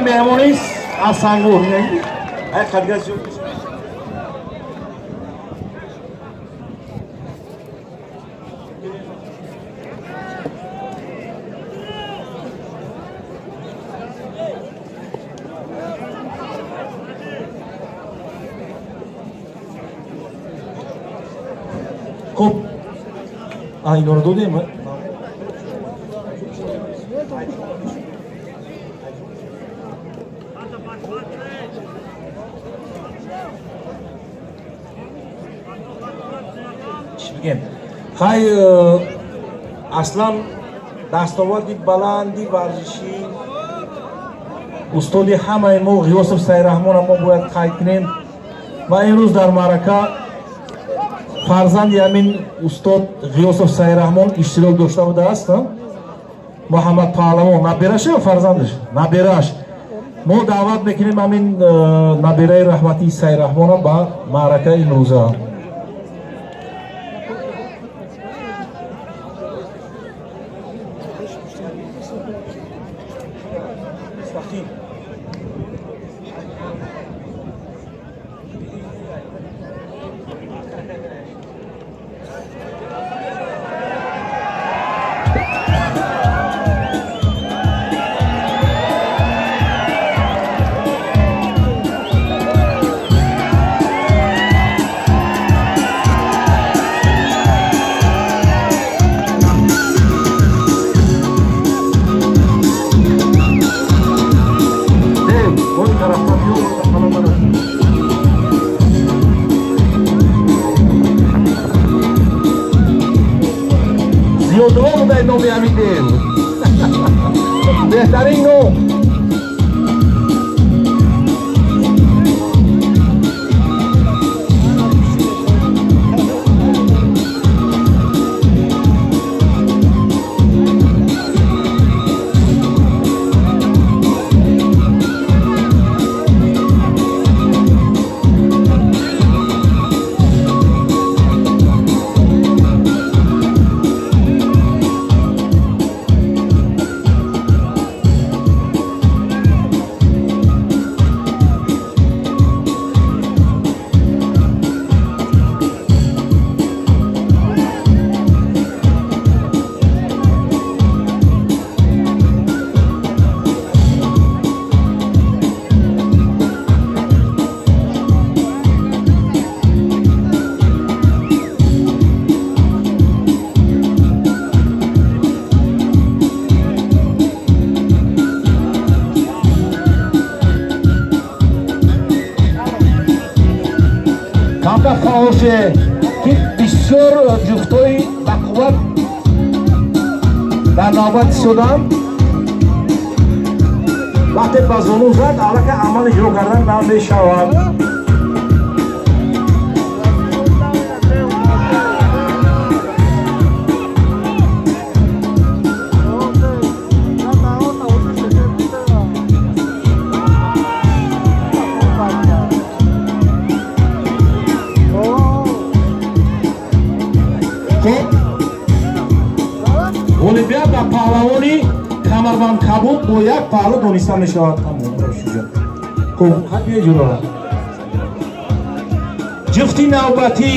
Меҳмонист аз Сангур. Ай қадга зиёд. Хуб, а инора додем. Чӣ бигем, хай, аслан дастоварди баланди варзишӣ устоди ҳамаи мо Ғиёсов Сайраҳмона мо бояд қайд кунем. Ва имрӯз дар маърака фарзанди ҳамин устод Ғиёсов Сайраҳмон иштирок дошта будааст, Муҳаммад Паҳлавон, набераш ё фарзандаш, набераш. Мо даъват мекунем ҳамин набераи раҳматии Сайраҳмона ба маъракаи имрӯза. Он тарафтан биё, қаламара. Зиёдулло будай номи ҳамин дев, беҳтарин ном. Камтар фаҳоше, ки бисёр ҷуфтҳои бақувват дар навбат истоданд. Вақте ба зону зад, аллакай амал иҷро кардан намешавад. Хуб, ғолибият ба паҳлавони камарбанд кабуд бо як паҳлӯ дониста мешавад. Хуб, ҳадия ҷуро. Ҷуфти навбатӣ.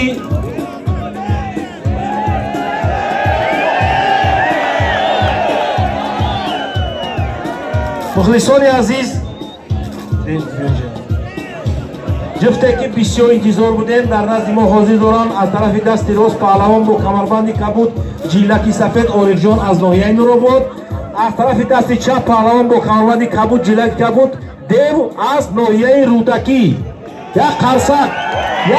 Мухлисони азиз, ҷуфте ки бисёр интизор будем, дар назди мо ҳозир доранд. Аз тарафи дасти рост паҳлавон бо камарбанди кабуд, ҷиллаки сафед Орифҷон аз ноҳияи Нуробод, аз тарафи дасти чап паҳлавон бо камарбанди кабуд, ҷиллаки кабуд Дев аз ноҳияи Рӯдакӣ. Як қарсак,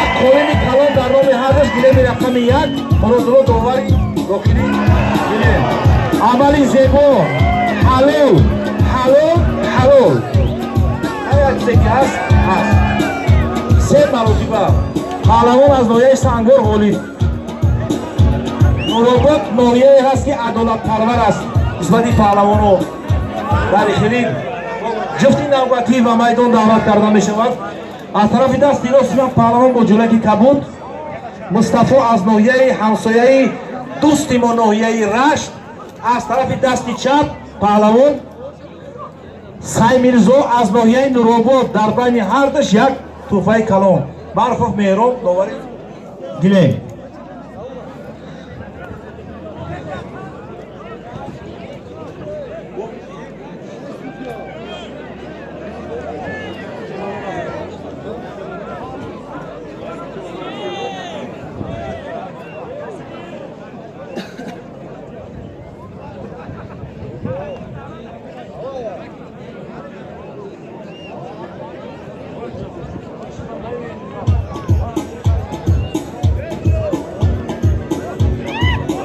як қолини калон дар номи ҳардуш. Гилеми рақами 1, Муродулло, довари дохилӣ. Гилем амали зебо, ҳалол, ҳалол, ҳалол. Ҳар як чизе ки ҳаст, ҳаст. Се маротиба паҳлавон аз ноҳияи Сангвор ғолиб. Нуробод ноҳияе ҳаст, ки адолатпарвар аст нисбати паҳлавоно. Дар хеле ҷуфти навбатӣ ба майдон даъват карда мешавад. Аз тарафи дасти рости ман паҳлавон бо ҷулаки кабуд Мустафо аз ноҳияи ҳамсояи дӯсти мо, ноҳияи Рашт, аз тарафи дасти чап паҳлавон Саймирзо аз ноҳияи Нуробод. Дар байни ҳардаш як тӯҳфаи калон. Барфов Меҳроб, довари гилем.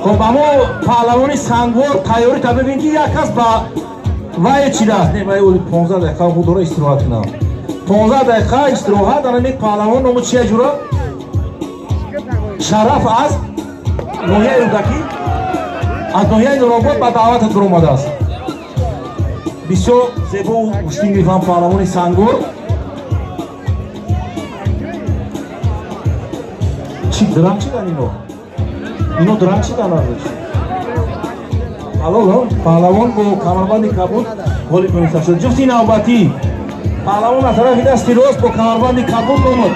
Хуб, амо паҳлавони Сангвор тайёрӣ та бибин, ки як кас ба вай чидааст. Не, вай 15 дақиқа худ дора истироҳат кунам. 15 дақиқа истироҳат. Анами паҳлавон ному чия, ҷура? Шараф аз ноҳияи Рӯдакӣ, аз ноҳияи Нуробод ба даъватат биромадааст. Бисёр зебо гӯштин гирифтам паҳлавони Сангвор. Чӣ драм чидан ино? Ино драм чидан арзиш? Ҳалол, паҳлавон бо камарбанди кабуд ғолиб дониста шуд. Ҷуфти навбатӣ, паҳлавон аз тарафи дасти рост бо камарбанди кабуд омад.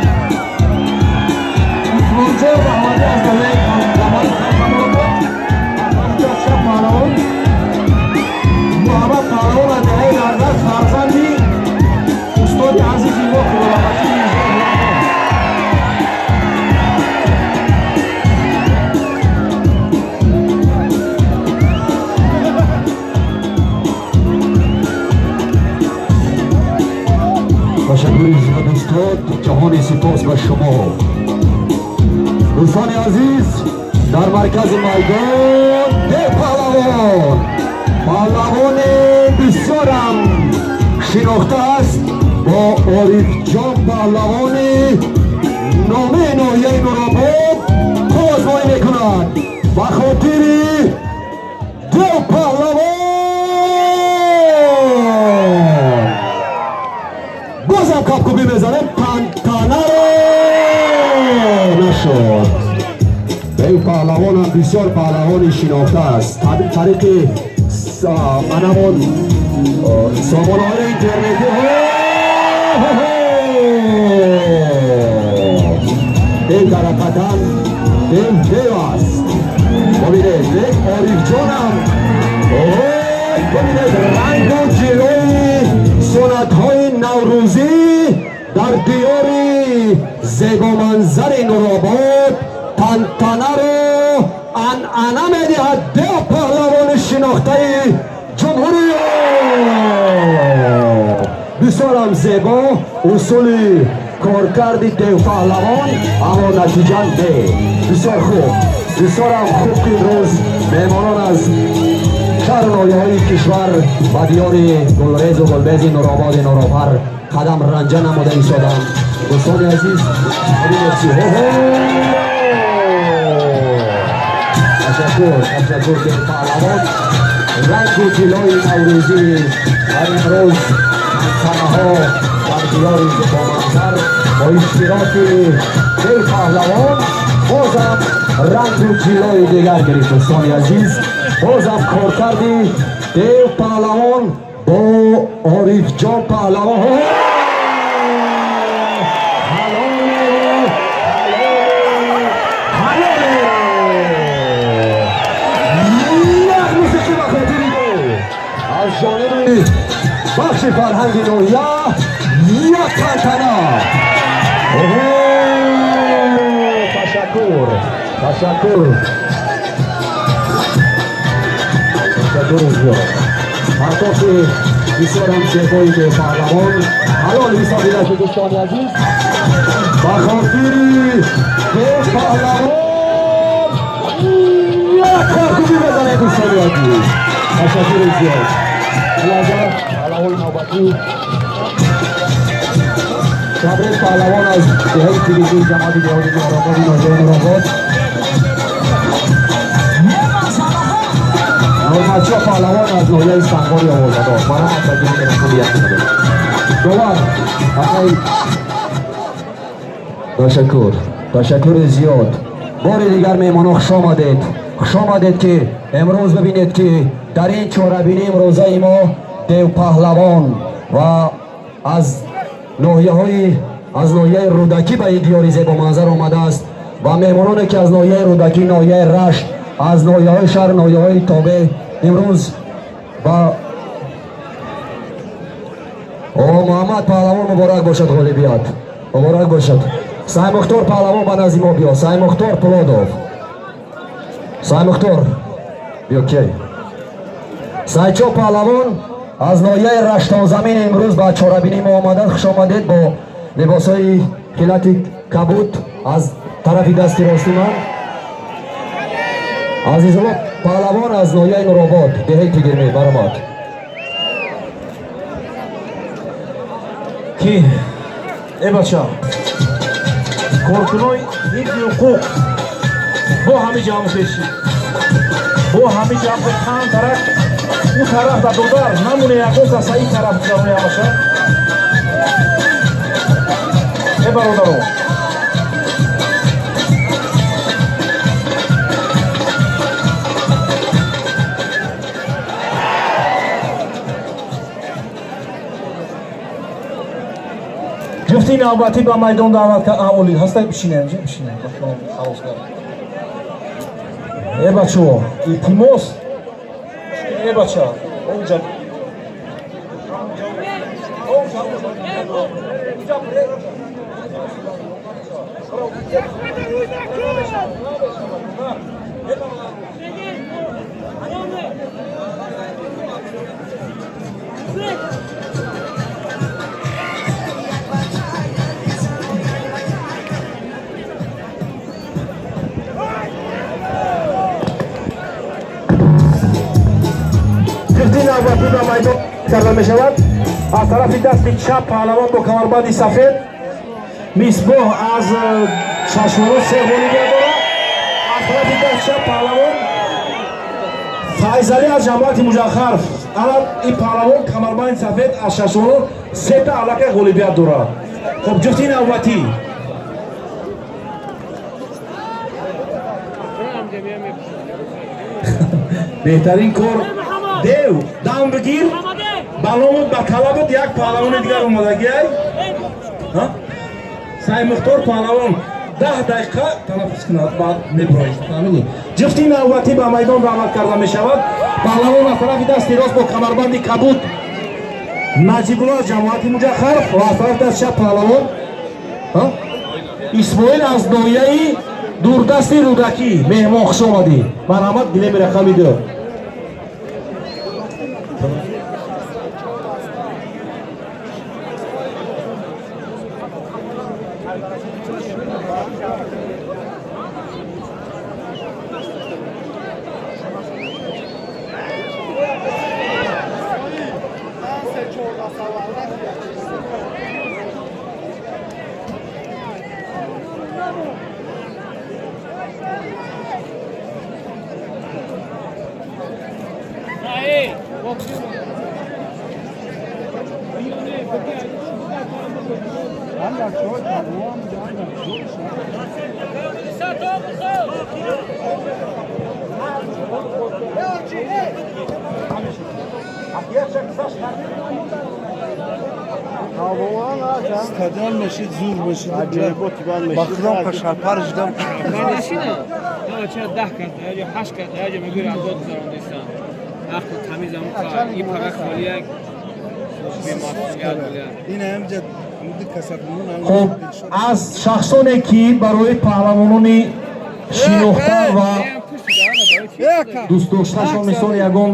Усмонҷон Аҳмадӣ аз ноҳияи Камолобод, аз тарафи дасти чап паҳлавон Муҳаммад паҳлавон аз деҳаи Наргаз, фарзанди устоди азизи мо Худораҳматӣ Мирзо Ғуломхон. Ташаккури зиёд, устод, ҷаҳони сипос ба шумо. Дӯстони азиз, дар маркази майдон де паҳлавон, паҳлавони бисёрам шинохта аст, бо Орифҷон паҳлавони номаи ноҳияи Нуробод қуввазмоӣ мекунад ба хотири ду паҳлавон. Бозам капкӯбӣ мезанем, тантанаро нашуд. Ин паҳлавонам бисёр паҳлавони шинохта аст. Тариқи манамон сомонаҳои интернетӣ. Ин дар ҳақиқатан дев дев аст. Бибинед, лек Орифҷонам, ой, бибинед, рангу ҷилои суннатҳои наврӯзӣ дар диёри зебоманзари Нуробод тантанаро анъана медиҳад. Дев паҳлавони шинохтаи ҷумҳурӣ, бисёрам зебо усули коркарди девпаҳлавон, аммо натиҷа не. Бисёр хуб, бисёрам хуб, ки имрӯз меҳмонон аз шаҳру ноҳияҳои кишвар ба диёри гулрезу гулбези Нурободи Нурофар қадам ранҷа намуда истоданд. Дӯстони азиз, бибинед чи. Ташаккур, ташаккур, паҳлавон, рангу ҷилои наврӯзӣ ва имрӯз тантанаҳо дар диёри зебоманзар бо иштироки дев паҳлавон бозам рангу ҷилои дигар гирифт. Дӯстони азиз, бозам коркарди дев паҳлавон бо Орифҷон паҳлавон. Ҳалол, ҳалол, як мусиқӣ ба хотири ду аз ҷониби бахши фарҳанги ноҳия, як тантана. Ташаккур, ташаккур, ташаккури зиёд. Партофи бисёрам зебои паҳлавон ҳалол ҳисобида шуд. Дӯстони азиз, ба хотири паҳлавон як кафкӯбӣ бизанед. Дӯстони азиз, ташаккури зиёд. Лаҳза, паҳлавони навбатӣ, Шабрез паҳлавон аз деҳаи Тиризӣ, ҷамоати деҳоти Нурободи ноҳияи Нуробод, Нурматшо паҳлавон аз ноҳияи Сангвори овозадор. Марҳамат, ба ҷониби расулият кунед. Довар акай, ташаккур, ташаккури зиёд. Бори дигар, меҳмоно, хуш омадед, хуш омадед, ки имрӯз бибинед, ки дар ин чорабинӣ имрӯзаи мо девпаҳлавон Ва аз ноҳияҳои, аз ноҳияи Рӯдакӣ ба ин диёри зебоманзар омадааст ва меҳмононе, ки аз ноҳияи Рӯдакӣ, ноҳияи Рашт, аз ноҳияҳои шаҳр, ноҳияҳои тобеъ имрӯз ба О Муҳаммад Паҳлавон, муборак бошад ғолибият, муборак бошад. Саймухтор Паҳлавон, ба назди мо биё. Саймухтор Пулодов, Саймухтор, биё. Кей Сайчо Паҳлавон аз ноҳияи Раштонзамин имрӯз ба чорабинии мо омаданд. Хуш омадед. Бо либосҳои хилати кабуд аз тарафи дасти рости ман Азизулло Паҳлавон аз ноҳияи Нуробод, деҳаи Тигирмӣ, баромад. Ки э бача, коркунои ҳифзи ҳуқуқ бо ҳами ҷамъ пеши, бо ҳами ҷамъ кан тарак ӯ тараф да додар намуне, ягон каса ин тараф гузароне ҳамаша. Э бародаро, ҷуфти навбатӣ ба майдон даъват кард. Оли ҳастай, бишинем, бишинем, халос кард. Э бачаҳо, илтимос, э бача, онҷа, онҷа, онҷа. Ҷуфти навбатӣ ба майдон карда мешавад. Аз тарафи дасти чап паҳлавон бо камарбанди сафед Мисбоҳ аз Шашвоно се ғолибият дорад. Аз тарафи даст чап паҳлавон Файзалӣ аз ҷамоати Муҷаххар. Ана ин паҳлавон камарбанди сафед аз Шашвоно сета аллакай ғолибият дорад. Хуб, ҷуфти навбатӣ. Беҳтарин кор, дев дам бигир, балому ба талабот. Як паҳлавони дигар омадагиай, Саймухтор Паҳлавон 10 дақиқа танаффус кунад, баъд мебуроед. Фаҳмидӣ? Ҷуфти навбатӣ ба майдон даъват карда мешавад. Паҳлавон аз тарафи дасти рост бо камарбанди кабуд Наҷибулло аз ҷамоати Муҷаххар ва аз тарафи дасти чап паҳлавон Исмоил аз ноҳияи дурдасти Рӯдакӣ. Меҳмон, хуш омадӣ, марҳамат, гилеми рақами 2. Стадион мешид, зур мешид. Ба худам кашарпар жидам. Ча 10 карта, яҷо 8 карта, яҷо мегӯи азод гузарондисан. Ақл тамиз ам и пага холияк бемасъулият буда. Ин ҳамҷа Хуб, аз шахсоне, ки барои паҳлавонони шинохта ва дӯстдошташон мисол ягон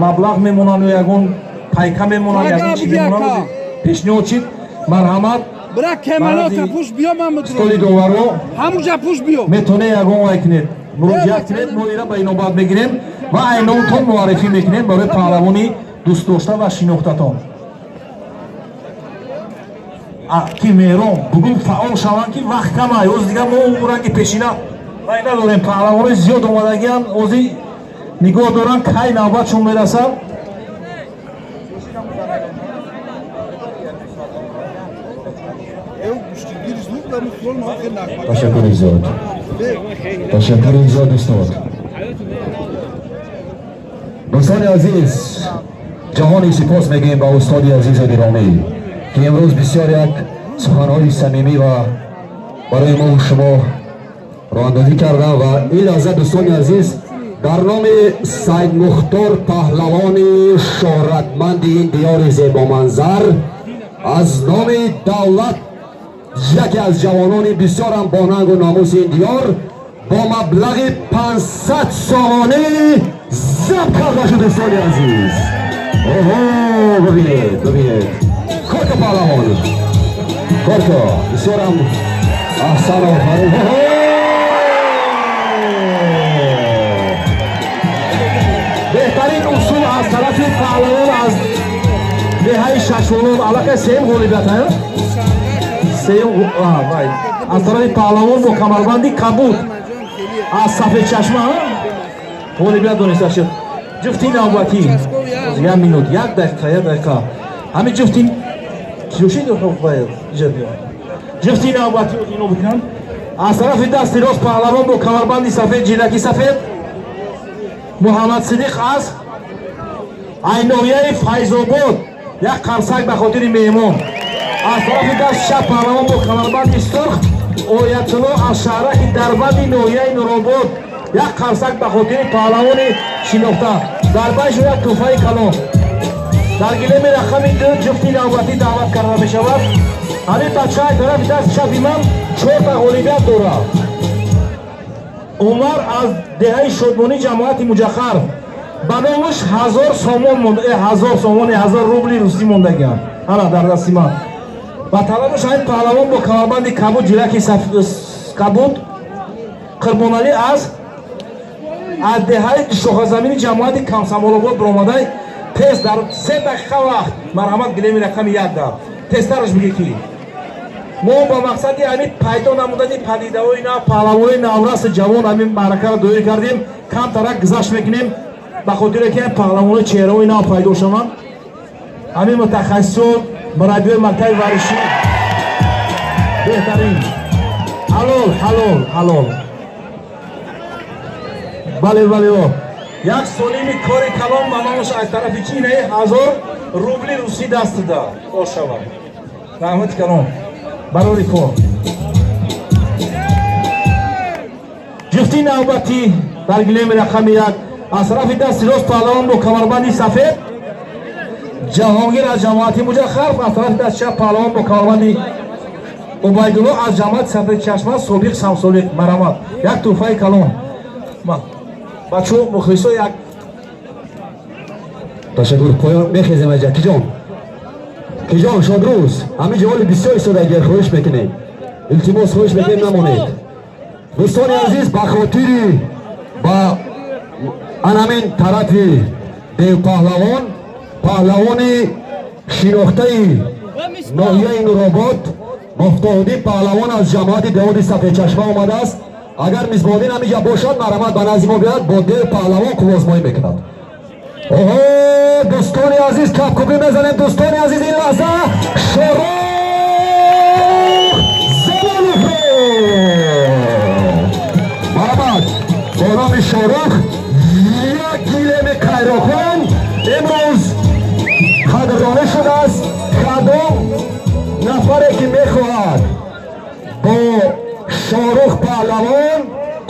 маблағ мемонанд ё ягон пайка мемонанд, ягон чи мемонанд, пешниҳод чид, марҳамат. Бира кемалота пуш биё, ман Столи доваро ҳамуҷа пуш биё. Метавонед ягон вай кунед, муроҷиат кунед, мо ира ба инобат мегирем ва айномтон муаррифӣ мекунем барои паҳлавони дӯстдошта ва шинохтатон, ки меҳрон бугун фаъол шаванд, ки вақт камай. Оз дигар мо ранги пешина вай надорем, паҳлавонои зиёд омадагианд, ози нигоҳ доранд, кай навбатшон мерасад. Ташаккури зиёд, ташаккури зиёд, дӯстон. Дӯстони азиз. Ҷаҳони сипос мегӯем ба устоди азизу гиромӣ, ки имрӯз бисёр як суханҳои самимӣ ва барои мо шумо роҳандозӣ кардам. Ва ин лаҳза, дӯстони азиз, дар номи Сайдмухтор, паҳлавони шӯҳратманди ин диёри зебоманзар, аз номи давлат, яке аз ҷавонони бисёрам бонангу номуси ин диёр, бо маблағи 500 сомонӣ забт карда шуд. Дӯстони азиз, оҳо, бибинед, бибинед, корка, паҳлавон, корка, бисёрам аҳсан, офарин. Беҳтарин усул аз тарафи паҳлавон аз деҳаи Шашволон. Аллакай сеюм ғолибият, сеюм вай аз тарафи паҳлавон бо камарбанди кабуд аз Сафедчашма ғолибият дониста шуд. Ҷуфти навбатӣ, як минут, як дақиқа, як дақиқа. Ҳамин ҷуфти киёшид. Ҷуфти навбатӣ ино бикунам. Аз тарафи дасти рост паҳлавон бо камарбанди сафед, ҷилаки сафед, Муҳаммад Сидиқ аз айноҳияи Файзобод. Як қарсак ба хотири меҳмон. Аз тарафи даст чап паҳлавон бо камарбанди сурх, Оятулло аз шаҳраки Дарбанди ноҳияи Нуробод. Як қарсак ба хотири паҳлавони шинохта. Дар байшу як тӯҳфаи калон. Дар гилеми рақами 2 ҷуфти навбатӣ даъват карда мешавад. Ҳамин бачаи тарафи даст чапи ман чорта ғолибият дорад. Умар аз деҳаи Шодмонӣ, ҷамоати Муҷаххар, ба номаш 1000 сомон монд, 1000 сомони, 1000 рубли русӣ мондагиам, ана дар дасти ман. Ба талабаш ҳамин паҳлавон бо камарбанди кабуд, ҷилаки кабуд, Қурбоналӣ аз деҳаи Шохазамини ҷамоати Камсамолобод баромадай. Тез, дар 3 дақиқа вақт, марҳамат, гилеми рақами 1 дар тезтараш бигӣ, ки мо ба мақсади ҳамин пайдо намудани падидаҳои нав, паҳлавони наврасу ҷавон ҳамин маъракаро доир кардем. Камтарак гузашт мекунем, ба хотире ки паҳлавони чеҳраҳои нав пайдо шаванд. Ҳамин мутахассисон, мураббиёи мактаби варзишӣ беҳтарин. Ҳалол, ҳалол, ҳалол. Бале, бале, о як солими кори калон ба номаш аз тарафи чи инаи 1000 рубли русӣ даст да ошавад. Раҳмати калон барори кор. Ҷуфти навбатӣ дар гилеми рақами 1: аз тарафи дасти рост паҳлавон бо камарбанди сафед, Ҷаҳонгир аз ҷамоати Муҷаххар, аз тарафи дасти чап паҳлавон бо камарбанди Убайдулло аз ҷамоати Сафедчашма, собиқ Самсолиқ. Марамат, як тӯҳфаи калон, бачо, мухлисо, як Ташаккур. Поён мехезем. Аҷа киҷон, киҷон, шодрӯз, ҳамин ҷаволи бисёр истодагия. Хоҳиш мекунем, илтимос, хоҳиш мекунем, намонед. Дӯстони азиз, ба хотири ба анамин тарафи девпаҳлавон, паҳлавони шинохтаи ноҳияи Нуробод, Муфтоҳуддин паҳлавон аз ҷамоати деҳоти Сафедчашма омадааст. Агар Мисбоҳиддин ҳамиҷа бошад, марҳамат, ба назди мо биёяд, бо дев паҳлавон қуввозмоӣ мекунад. Оҳо, дӯстони азиз, кафкӯбӣ мезанем. Дӯстони азиз, ин лаҳза Шорух Замоновро, марҳамат, бо номи Шорух як гилеми қайроқон имрӯз қадрдонӣ шудааст. Кадом нафаре ки мехоҳад бо Шорух паҳлавон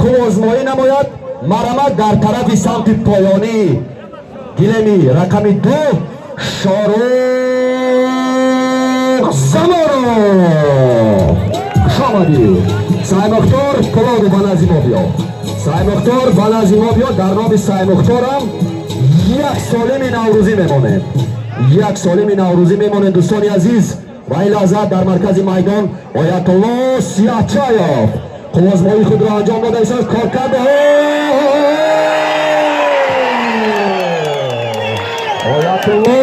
қуввозмоӣ намояд, марҳамат, дар тарафи самти поёнӣ, гилеми рақами 2, Шорух Замонов, хуш омадӣ. Саймухтор Пулоду, ба назди мо биё. Саймухтор, ба назди мо биё. Дар номи Саймухторам як солими наврӯзӣ мемонем, як солими наврӯзӣ мемонем. Дӯстони азиз, ва ин лаҳза дар маркази майдон Оятулло Сияҳчаёв қуввозмоии худро анҷом дода истод. Коркард Оятулло,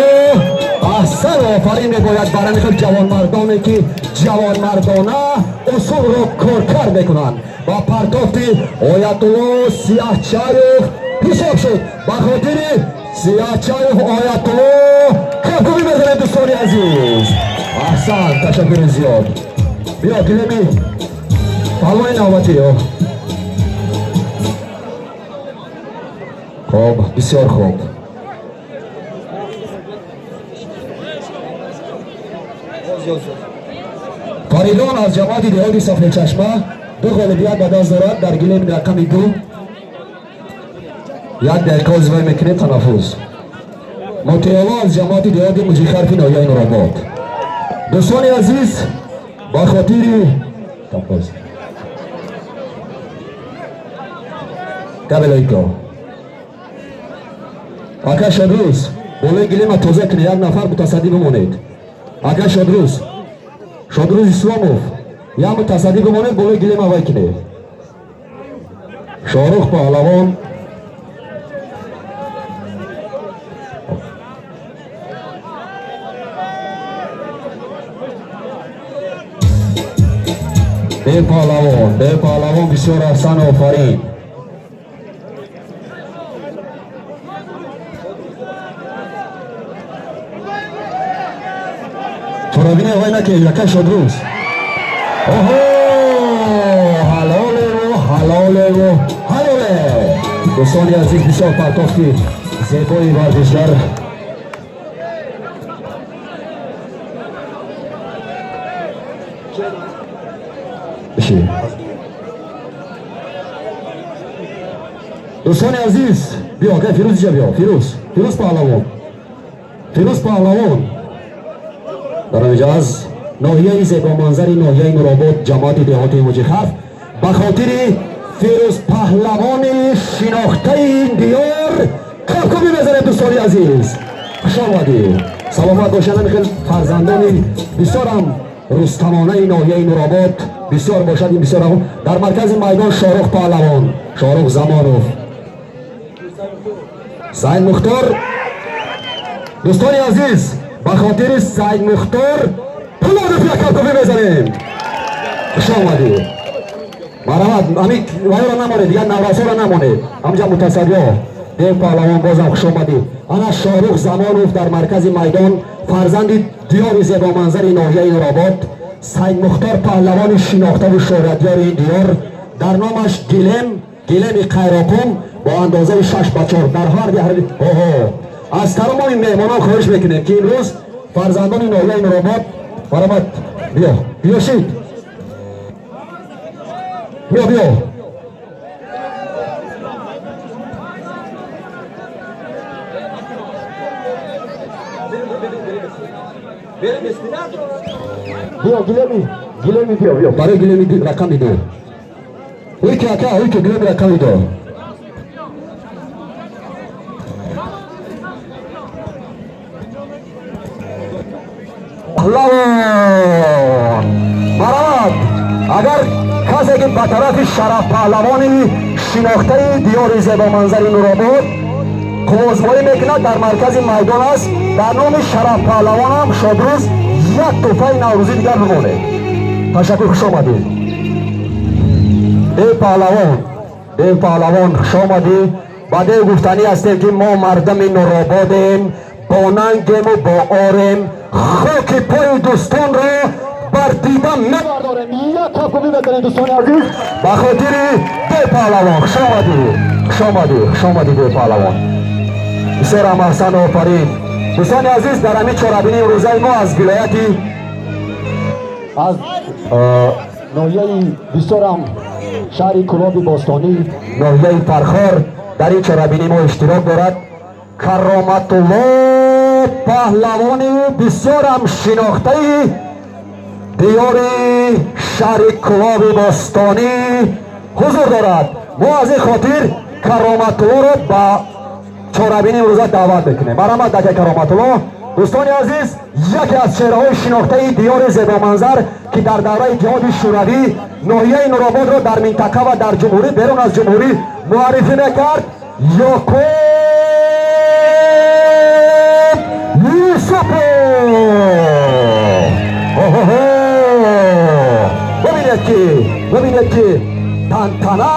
аҳсан, офарин мебояд бар ҳамин хел ҷавонмардоне, ки ҷавонмардона усулро коркард мекунанд. Ба партофти Оятулло Сияҳчаев ҳисоб шуд. Ба хотири Сияҳчаев Оятулло кафкӯбӣ мезанем. Дӯстони азиз, аҳсан, ташаккури зиёд. Биё, гилеми паҳлавони навбатӣ. Хоб, бисёр хуб. Фаридун аз ҷамоати деҳоти Сафедчашма ду ғолибият ба даст дорад дар гилеми рақами 2. Як дақиқа озивай мекунем танаффус. Мутиолло аз ҷамоати деҳоти Муҷихарфи ноҳияи Нуробод. Дӯстони азиз, ба хотири танаффус. Кабелойко. Ака Шодрӯз, болои гилема тоза кунед, як нафар мутасаддӣ бимонед. Ака Шодрӯз, Шодрӯз Исломов, як мутасаддӣ бимонед, болои гилема вай кунед. Шоҳрух паҳлавон. Дев паҳлавон, дев паҳлавон, бисёр аҳсан, офарин. Чорабини вай накунед, ака Шодрӯз. Оҳо, ҳалолеву, ҳалолеву, ҳалоле. Дӯстони азиз, бисёр партофти зебои варзишгар. Бишин. Дӯстони азиз, биё, ака Фирӯз, иҷа биё, Фирӯз, Фирӯз паҳлавон. Фирӯз паҳлавон. Дар инҷа аз ноҳияи зебоманзари ноҳияи Нуробод, ҷамоати деҳоти Муҷихарф, ба хотири Фирӯз паҳлавони шинохтаи ин диёр кафкӯбӣ мезанем. Дӯстони азиз, хуш омадед, саломат бошед. Ҳамин хел фарзандони бисёрам рустамонаи ноҳияи Нуробод бисёр бошад. Ин бисёр дар маркази майдон Шоҳрух паҳлавон, Шоҳрух Замонов, Саид Мухтор. Дӯстони азиз, ба хотири Саид Мухтор Пулодов як кафкӯбӣ мезанем. Хуш омадед, марҳамат. Ҳамин вайро намонед, дигар наврасоро намонед, ҳамҷа мутасаддиҳо. Дев паҳлавон, бозам хуш омадед. Ана Шоҳрух Замонов дар маркази майдон, фарзанди диёри зебоманзари ноҳияи Нуробод, Саид Мухтор паҳлавони шинохтаву шӯҳратёри ин диёр. Дар номаш гилем, гилеми қайроқум бо андозаи 6 ба 4 дар ҳар оҳо. Аз тамоми меҳмонон хоҳиш мекунем, ки имрӯз фарзандони ноҳияи Нуробод. Марҳамат, биё, биё, шид, биё, биё. Биё, гилеми, гилеми, биё, биё, барои гилеми рақами 2. Уйки, ака, уйки, гилеми рақами 2. Паҳлавон, марҳамат. Агар касе ки ба тарафи Шараф паҳлавони шинохтаи диёри зебоманзари Нуробод қуввозмоӣ мекунад, дар маркази майдон аст. Дар номи Шараф паҳлавонам, Шодрӯз, як тӯҳфаи наврӯзӣ дигар бимонед. Ташаккур, хуш омадед. Дев паҳлавон, дев паҳлавон, хуш омадӣ. Ба дев гуфтанӣ ҳастем, ки мо мардами Нурободем, бо нангему бо орем, хоки пои дӯстонро бар дида мебардорем. Як кафкӯбӣ мекунем, дӯстони азиз, ба хотири дев паҳлавон. Хуш омадӣ, хуш омадӣ, хуш омадӣ, дев паҳлавон, бисёрам аҳсан, офарин. Дӯстони азиз, дар ҳамин чорабинии имрӯзаи мо аз вилояти, аз ноҳияи бисёрам шаҳри Кӯлоби бостонӣ, ноҳияи Фархор, дар ин чорабинӣ мо иштирок дорад Кароматулло паҳлавони бисёрам шинохтаи диёри шаҳри Кӯлоби бостонӣ ҳузур дорад. Мо аз ин хотир Кароматуллоро ба чорабинии имрӯза даъват мекунем. Марҳамат, ака Кароматулло. Дӯстони азиз, яке аз чеҳраҳои шинохтаи диёри зебоманзар, ки дар давраи Иттиҳоди Шӯравӣ ноҳияи Нурободро дар минтақа ва дар ҷумҳурӣ, берун аз ҷумҳурӣ муаррифӣ мекард, Ёқуб Юсупов. Оҳоҳо, бибинед ки, бибинед ки тантана,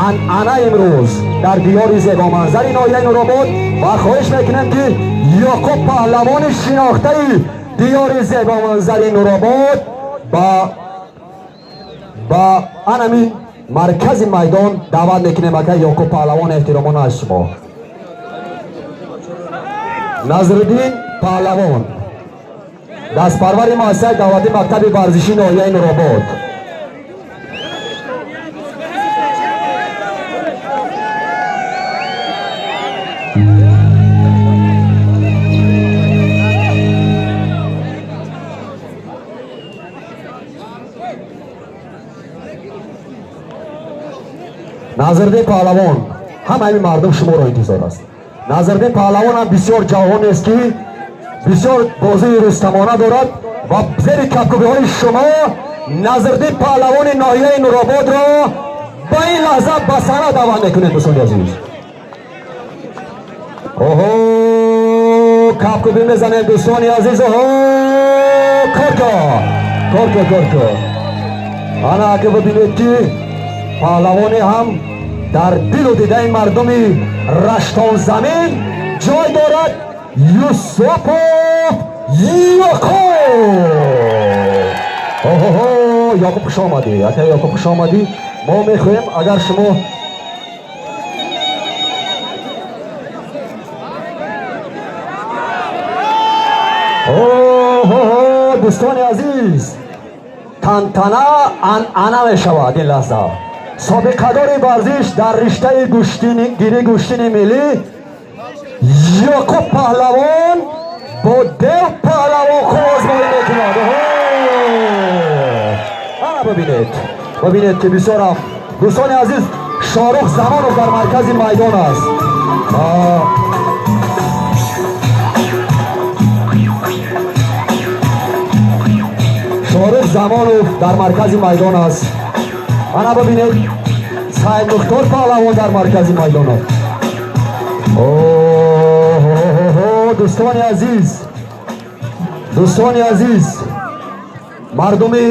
анъана имрӯз дар диёри зебоманзари ноҳияи Нуробод. Ва хоҳиш мекунем, ки Ёқуб паҳлавони шинохтаи диёри зебоманзари Нуробод ба анамин маркази майдон даъват мекунем. Ака Ёқуб паҳлавон, эҳтиромона аз шумо. Назриддин паҳлавон, Дастпарвари муассисаи давлатии мактаби варзишии ноҳияи Нуробод. Назирдин паҳлавон, ҳамаи мардум шуморо интизор аст. Назирдин паҳлавон ҳам бисёр ҷавонест, ки бисёр бозии рустамона дорад ва зери кафкӯбиҳои шумо Назирдин паҳлавони ноҳияи Нурободро ба ин лаҳза ба саҳна даъват мекунем, дӯстони азиз. Оҳо, кафкӯбӣ мезанем, дӯстони азиз. Оҳо, корко, корко, корко. Ана, ака, бибинед, ки паҳлавоне ҳам дар дилу дидаи мардуми Раштонзамин ҷой дорад, Юсупов Ёқуб. Оҳоҳо, Ёқуб, хуш омадӣ, ака Ёқуб, хуш омадӣ. Мо мехоҳем, агар шумо оҳоҳо, дӯстони азиз, тантана анъана мешавад ин лаҳза. Собиқадори варзиш дар риштаи гири гӯштини миллӣ Ёқуб паҳлавон бо Дев паҳлавон қувваозмоӣ мекунад. Ана, бибинед, бибинед, ки бисёрам, дӯстони азиз, Шорух Замонов дар маркази майдон аст. Шорух Замонов дар маркази майдон аст. Ана, бибинед, Сайдмухтор паҳлавон дар маркази майдон аст. Оҳо, дӯстони азиз, дӯстони азиз, мардуми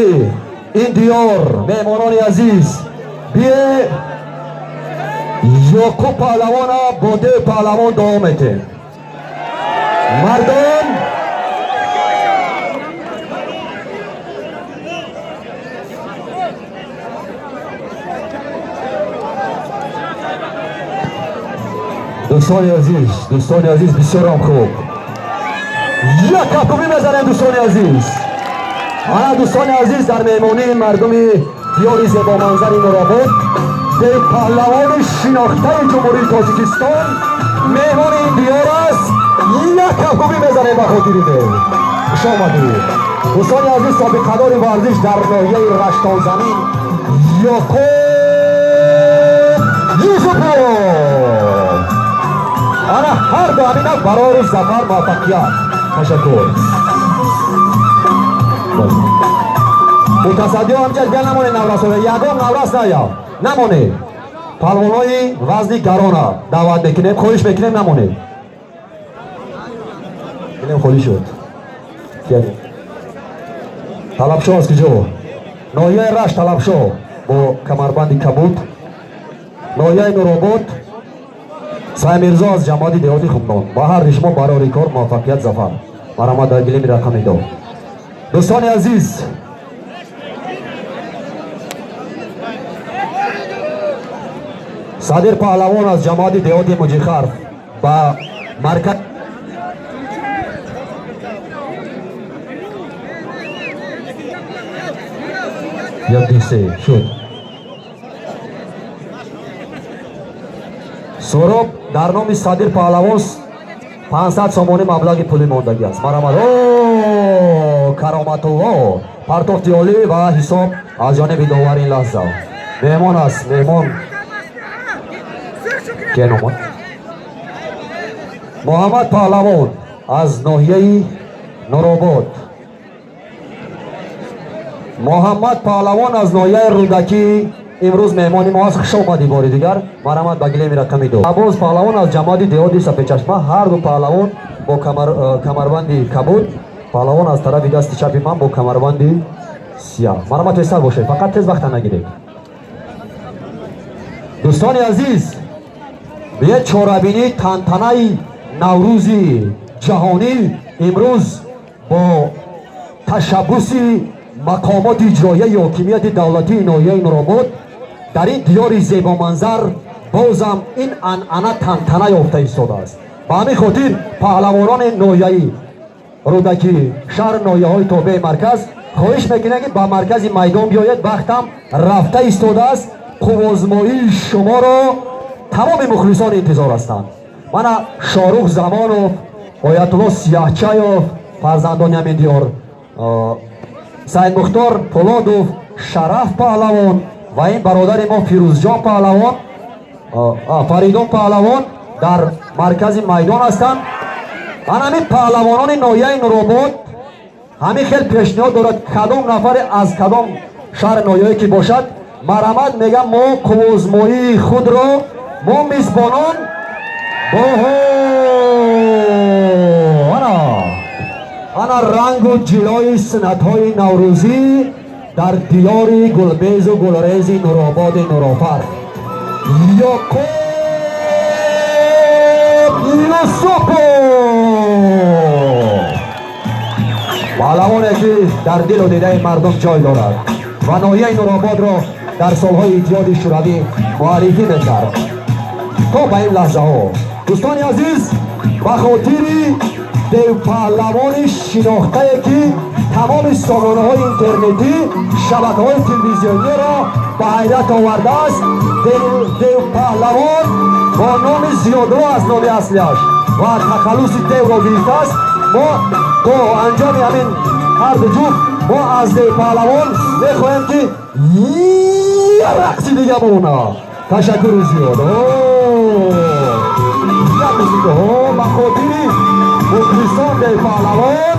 ин диёр, меҳмонони азиз, бие, Ёқуб паҳлавона бо Дев паҳлавон дуо метем, мардум. Дӯстони азиз, дӯстони азиз, бисёрам хуб, як кафкӯбӣ мезанем, дӯстони азиз. Ана, дӯстони азиз, дар меҳмонии мардуми диёри зебоманзари Нуробод дев паҳлавони шинохтаи Ҷумҳурии Тоҷикистон меҳмони ин диёр аст. Як кафкӯбӣ мезанем ба хотири дев. Хуш омадед, дӯстони азиз. Собиқадори варзиш дар ноҳияи Раштонзамин Ёқуб Юсупов. Ана, ҳар ду ҳамина барору зафар, муваффақият. Ташаккур. Мутасаддиҳо ҳамҷа бия, намонед, наврасода, ягон наврас ная, намонед. Палвонои вазни гарона даъват мекунем, хоҳиш мекунем, намонед. Бинем, холӣ шуд. Талабшо аз куҷо? Ноҳияи Рашт, Талабшо бо камарбанди кабуд. Ноҳияи Нуробод, Саймирзо аз ҷамоати деҳоти Хумнон. Ба ҳарди шумо барори кор, муваффақият, зафар. Марҳамат, дар гилеми рақами 2. Дӯстони азиз, Садир паҳлавон аз ҷамоати деҳоти Муҷихарф ба марказ. Як, ду, се шуд. Суроб дар номи Садир паҳлавон 500 сомонӣ маблағи пулӣ мондагӣ аст. Марҳамат. Кароматулло, партофти олӣ ва ҳисоб аз ҷониби довар ин лаҳза. Меҳмон аст, меҳмон кен омад. Муҳаммад паҳлавон аз ноҳияи Нуробод, Муҳаммад паҳлавон аз ноҳияи Рӯдакӣ имрӯз меҳмони мо аст. Хуш омадӣ бори дигар. Марҳамат, ба гилеми рақами 2. Абоз паҳлавон аз ҷамоати деҳоти Сафедчашма. Ҳар ду паҳлавон бо камарбанди кабуд, паҳлавон аз тарафи дасти чапи ман бо камарбанди сияҳ. Марҳамат, тезтар бошед, фақат тез, вақта нагиред. Дӯстони азиз, биед, чорабинии тантанаи Наврӯзи ҷаҳонӣ имрӯз бо ташаббуси мақомоти иҷроияи ҳокимияти давлатии ноҳияи Нуробод дар ин диёри зебоманзар бозам ин анъана тантана ёфта истодааст. Ба ҳамин хотир паҳлавонони ноҳияӣ Рӯдакӣ, шаҳр, ноҳияҳои тобеи марказ хоҳиш мекунем, ки ба маркази майдон биёед. Вақтам рафта истодааст. Қувваозмоии шуморо тамоми мухлисон интизор ҳастанд. Мана Шорух Замонов, Оятулло Сияҳчаёв, фарзандони ҳамин диёр, Саидмухтор Полодов, Шараф Паҳлавон ва ин бародари мо Фирӯзҷон Паҳлавон, Фаридун Паҳлавон дар маркази майдон ҳастанд. Ана ҳамин паҳлавонони ноҳияи Нуробод ҳамин хел пешниҳод дорад: кадом нафаре аз кадом шаҳр, ноҳияе ки бошад, марҳамат, мегам, мо қувваозмоии худро, мо мизбонон боҳо. Ана, ана рангу ҷилои суннатҳои наврӯзӣ дар диёри гулбезу гулрези Нурободи Нурофар. Ёқуб Юсупов, паҳлавоне, ки дар дилу дидаи мардум ҷой дорад ва ноҳияи Нурободро дар солҳои Иттиҳоди Шӯравӣ муаррифӣ мекард то ба ин лаҳзаҳо. Дӯстони азиз, ба хотири девпаҳлавони шинохтае, ки тамоми сомонаҳои интернетӣ, шабакаҳои телевизиониро ба ҳайрат овардааст, Девпаҳлавон бо номи зиёдро аз номи аслиаш ва тахаллуси Девро гирифтааст, мо то анҷоми ҳамин ҳарду ҷуфт мо аз Девпаҳлавон мехоҳем, ки як рақси дига бимона. Ташаккури зиёд. Ба хотири мухлисон Девпаҳлавон.